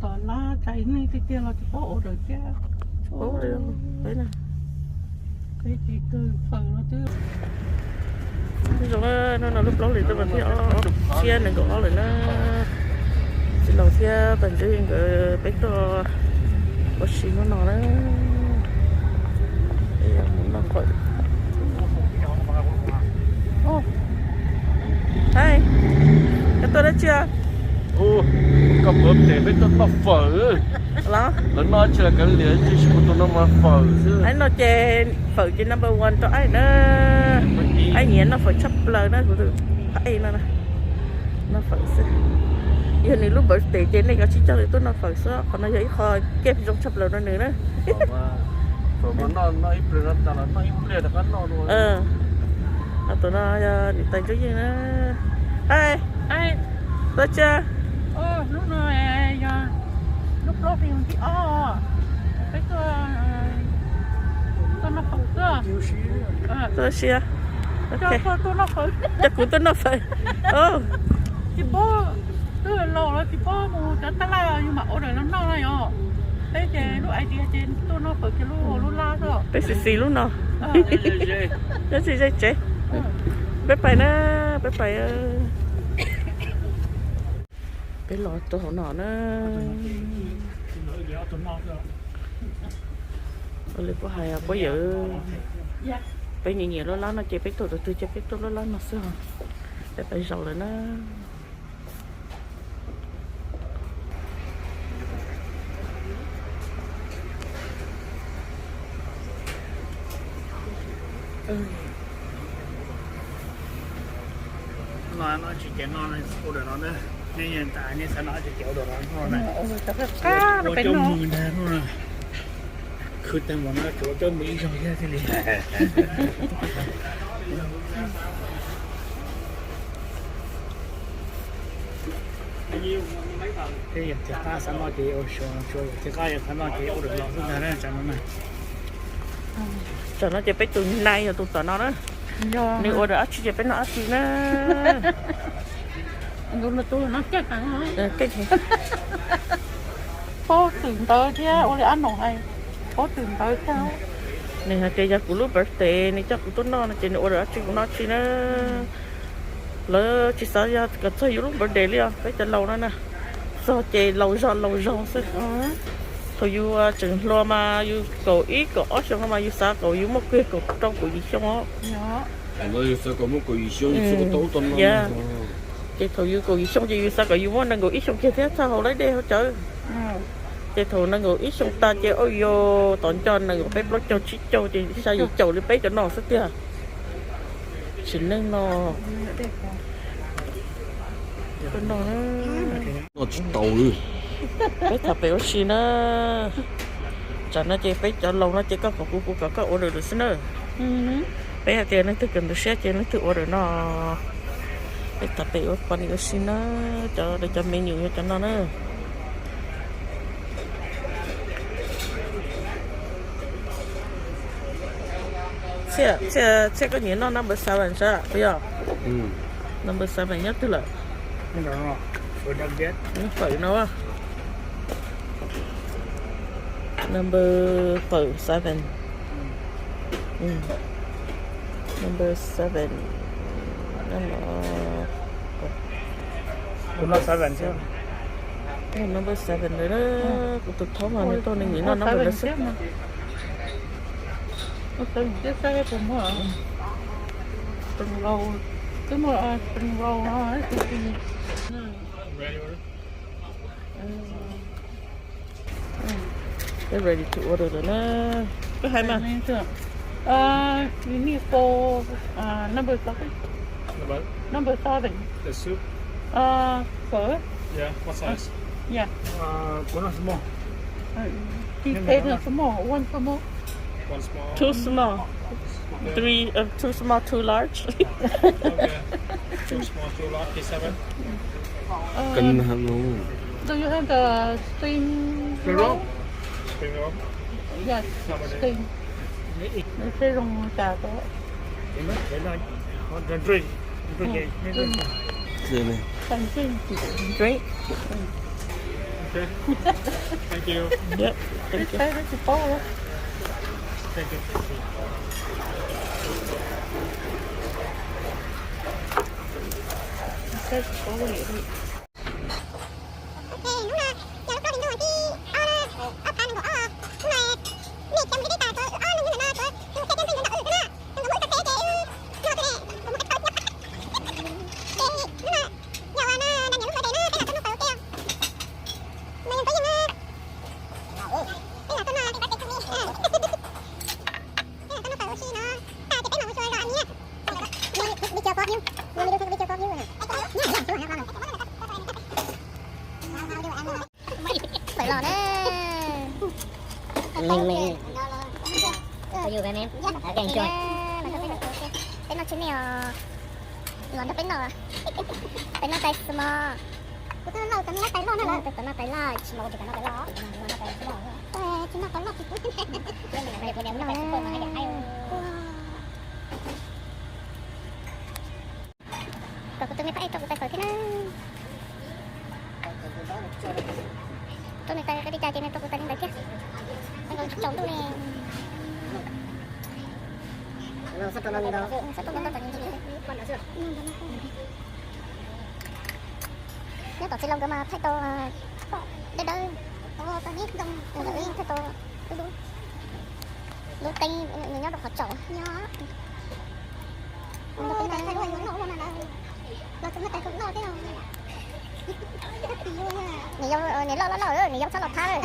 Tom lab tsa ib neeg tiag tiag los tsis paub order thiab. Peb na. Peb tsis kawg faws no twb. Zoo na, hnub no lub plaub hlis tuaj vas thib ob, ob txhiab nees nkaum ob lawm na. Txiv laus thiab pab ntxwv nkawd peb tuaj ua si hnub no na. Peb yuav mus noj fawm. Hais, koj tuaj dab tsi? Koj puas tes peb tuaj noj fawm. Los lawv noj tsis los kav liam, tsis kuv tus no mas fawm xwb. Aib no ces fawm ces number one rau aib na. Aib nyiam noj fawm tshaj plaws na, kuv tus pab aib no na. Noj fawm xwb. Yog nws lub birthday ces nej yuav tsib caug nws tuaj noj fawm xwb, qhov no yog ib qho kev zoo tshaj plaws rau nws na. Tus no yog niam tais Ntsuab Yeej na. Hais, tuaj tsis? Hnub no yog lub plaub hlis thib ob, peb tuaj, tuaj noj fawm xwb. Tuaj ua si. Coj kuv tuaj noj fawm. Tsis paub, twb laus los tsis paub mus cov tab laj, yus mam order los noj na yom. Peb ces lub idea ces tuaj noj fawm kiag lub, lub lab xwb. Peb xis xis lub no. Nyob tsis ze tsev. Peb pais na, peb pais. Peb los rau hauv no na. Li kuj hais puab yawm, peb nyiam nyiam lub lab no ces peb tuaj, tus twg ces peb tuaj lub lab no xwb. Peb pais zaum lawm na. No, no tsis ces no, ua dawm no na. Nej yeej tas nej xav no tsis ces ua dawm no na. Ua coj mus ntag no. Khwv tag npaum no tsuas coj mus ib zaug thiab thiaj li. Thiab yog tias qab xav noj ces ua, yog tias qab yog xav noj ces ua dawm no xwb ntag na, tsam no na. Tsam no ces peb tus nais yog tus tom no na. Nws ua dawm dab tsi ces peb noj dab tsi na. Paub twm ntawd thiab, ua li ab nom hais, paub twm ntawd thiab. Nws hais tias yog kuv lub birthday nws coj kuv tuaj noj no ces nws ua dawm dab tsi kuv noj dab tsi na. Lawv tsis xav yog kom txog yus lub birthday li os, peb cov laus no na. Txog ces laus zog laus zog xwb. Thaum yus tseem hluas mas yus kaum ib kaum ob xyoo no mas yus xav kom yus muaj kiag kaum rau kaum yim xyoo os. Ces thaum yus kaum yim xyoo ces yus xav kom yus muaj nees nkaum ib xyoo kiag thiab txog haus laib dej haus cawv. Ces thaum nees nkaum ib xyoo tas ces ua yus tom nco nees nkaum peb plaub caug tsib caug ces xya yim caum li peb cov no xwb tiag. Tsim neej no. Noj tsis tau li. Peb tham pem ua si na. Tsam no ces peb cov laus no ces koj kom kuv, kuv kom koj ua dawm lawm xwb na. Peb hais tias leej twg kawm ntawv siab ces leej twg ua dawm no. Peb tham pem ua poj niam ua si na. Cov, cov menu yog cov no na. Txhiaj, Txhiaj koj nyiam noj number seven sab puas yog? Number seven nyob twg lawm? Fawm no. Number fawm seven. Number seven. Number seven lawm. Kuv tus thaub mas nws tuaj nws nyiam noj number xwb. Spring roll. Twb muaj spring roll no. Ready to order lawm na. Koj hais mas. Uh, we need for, uh, number seven. Number? Number seven. The soup? Uh, phở. Yeah, what size? Uh, yeah. Uh, one small. Uh, he take a small, one small. One small. Two small. Okay. Three, uh, two small, two large. Okay. Two small, two large, K seven. Um, do you have the spring roll? Spring roll? Yes, spring. Nws seb zoo cas tau. Drink. Drink. Drink. Thank you. Yep, thank you. Tsis paub. Thank you. Peb los na. Meej meej. Peb noj tsis nej os. Los nrog peb noj. Peb noj tais xwb mog. Kuv twb noj tais loj na. Peb noj tais loj, tsis noj tais loj. Tsis noj tais loj. Kom kuv tus me pab ej rau kuv tais fawm thiab na. Rau nws tais qe li cas ces nws rau kuv tais li ntawd thiab. Nws tsaus ntuj li. Nyob tom txiv laus nkawd mas thaij tau dawb dawb, thaij tau dub dub, lub teeb nws nyob rau qhov tsaus. Nws yau, nws loj loj loj, nws yau txhob los thab lawm.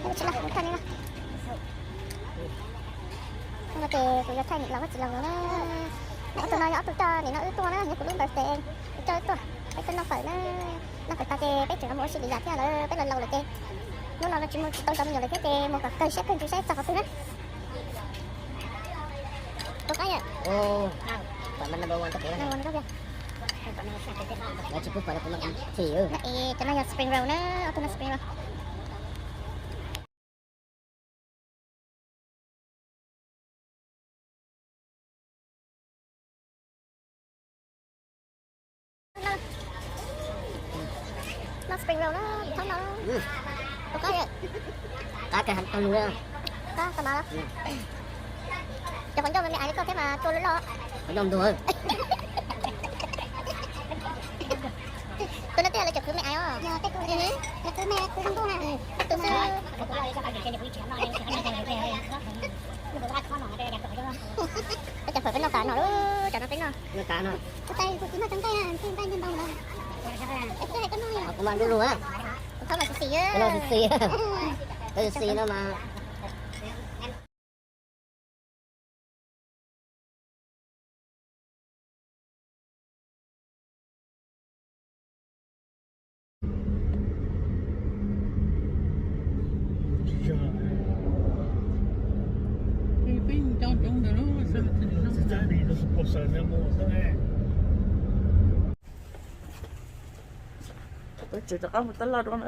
Tsis los, kuv thaij li no. Ces kuv yuav thaij los txiv laus nkawd na. Ob tug no yog ob tug coj nim no wb tuaj na, yog kuv lub ntawd ces kuv coj wb tuaj, peb tuaj noj fawm na. Noj fawm tas ces peb tseem los mus ua si li yam thiab lawm, peb laus laus lawm ces hnub no tsis mus tsis tau cov me nyuam lawm thiab ces mus kom kawg siab kawg ntsws saib txog qhov twg na. Tus qab yom. Cov no yog spring roll na, ob tug no spring roll. Noj spring roll na, thoob no. Tus qab, qab kawg heev, tau nug. Qab tau mas. Cov qhov ncauj me me ais li koj thiab mas cua loj loj. Qhov ncauj ntuag. Tus no twb yog lawv cov kwv me ais os. Tus xwb. Cov fawm peb noj tas no, cov no peb noj. Kuv mas lub lug, kuv thab mas xis xis, xis xis no mas. Peb tseem rov qab mus tab laj dua na.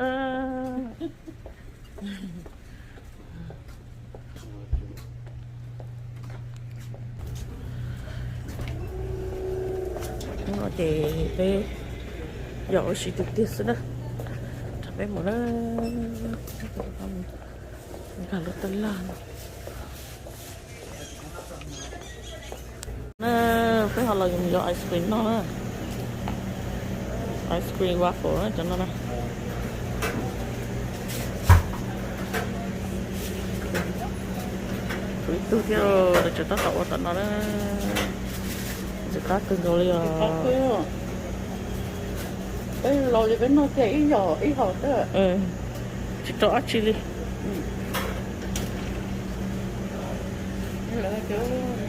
Hnub no ces peb yog ua si tiag tiag xwb na. Rau peb mus na, nkag lub tab laj no. Na, peb ho los yuav ice cream noj na. Ice cream waffle na cov no na. Tshuav ib tug thiab, lawv tseem tab tom ua tom no na. Ntxim qab kawg nkaus li os. Peb los li peb noj kiag ib yam ib hom xwb. Tsis rau dab tsi li. Lawv cov